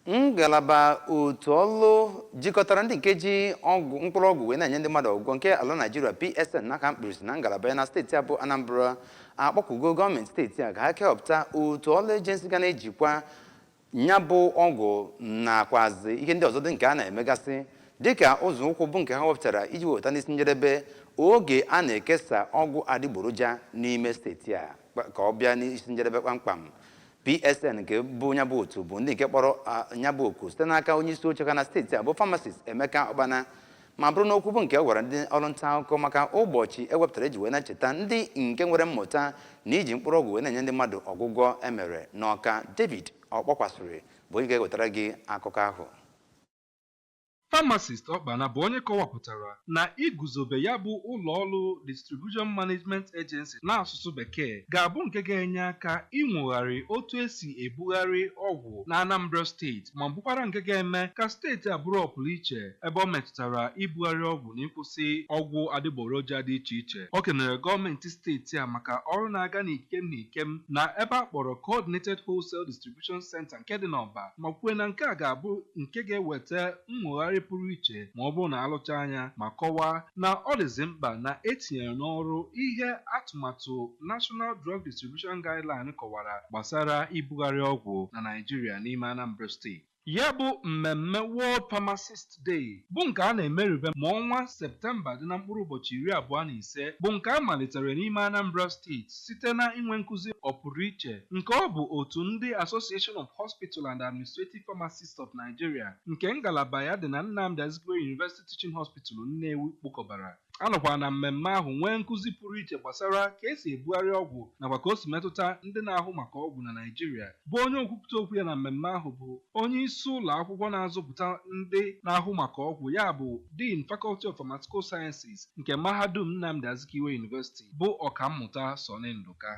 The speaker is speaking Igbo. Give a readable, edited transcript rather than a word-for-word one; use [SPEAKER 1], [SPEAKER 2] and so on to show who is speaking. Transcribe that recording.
[SPEAKER 1] Ngalaba otu ọlụ jikọtara ndị nke ji ọgwụ mkpụrụ ọgwụ wee na-enye ndị mmadụ ọgwụgwọ nke ala Naijiria, PSN n'aka mkpirisi, na ngalaba ya na steeti a bụ Anambra akpọkugo gọọmenti steeti a ka ha kewapụta otu ọlụ agency ga na-ejikwa ya bụ ọgwụ nakwazi ihe ndị ọzọ dị nke a na-emegasị dịka ụzọ ụkwụ bụ nke ha wepụtara iji weta n'isi njedebe oge a na-ekesa ọgwụ adịgboroja n'ime steeti a ka ọ bịa n'isi njedebe kpamkpam. PSN nke bụ ya bụ otu bụ ndị nke kpọrọ ya bụ oku site n'aka onye isi oche ha na steeti a bụ pharmacist Emeka Ọkpana, ma bụrụ n'okwu bụ nke ọ gwara ndị ọrụ nta akụkọ maka ụbọchị ewepụtara eji wee na-echeta ndị nke nwere mmụta na iji mkpụrụ ọgwụ wee na-enye ndị mmadụ ọgwụgwọ emere n'Ọka. David Ọkpọkwasịrị bụ onye ga-ewetara gị akụkọ ahụ.
[SPEAKER 2] Pharmacist Ọkpana bụ onye kọwapụtara na iguzobe ya bụ ụlọ ọrụ Distribution Management Agency n'asụsụ Bekee ga-abụ nke ga-enye aka inwogharị otu esi ebugharị ọgwụ na Anambra Steeti, ma bụkwara nke ga-eme ka steeti a bụrụ ọpụrụiche ebe ọ metụtara ibugharị ọgwụ na ịkwụsị ọgwụ adịgboroja dị iche iche. O kenere gọọmenti steeti a maka ọrụ na-aga n'ikem n'ikem na ebe a kpọrọ Coordinated Wholesale Distribution Center nke dị n'Ọba, ma kwue na nke a ga-abụ nke ga-eweta nnwogharị pụrụ iche ma ọ bụrụ na alụcha anya, ma kọwaa na ọ dịzị mkpa na etinyere n'ọrụ ihe atụmatụ National Drug Distribution Guideline kọwara gbasara ibugharị ọgwụ na Naịjirịa n'ime Anambra Steeti. Ya bụ mmemme World Pharmacist Day bụ nke a na-emerube ma ọnwa Septemba dị na mkpụrụ ụbọchị 25, bụ nke a malitere n'ime Anambra Steeti site na inwe nkụzi ọpụrụiche nke ọ bụ otu ndị Association of Hospital and Administrative Pharmacists of Nigeria nke ngalaba ya dị na Nnamdi Azikiwe University Teaching Hospital, Nnewi kpokọbara. A nọkwara na mmemme ahụ nwee nkụzi pụrụ iche gbasara ka esi ebugharị ọgwụ nakwa ka o si metụta ndị na-ahụ maka ọgwụ na Naịjirịa, bụ onye okwupụta okwu ya na mmemme ahụ bụ onye isi ụlọ akwụkwọ na-azụpụta ndị na-ahụ maka ọgwụ, ya bụ Dean, Faculty of Pharmaceutical Sciences nke Mahadum Nnamdi Azikiwe University, bụ Ọkammụta Sọnị Ndụka.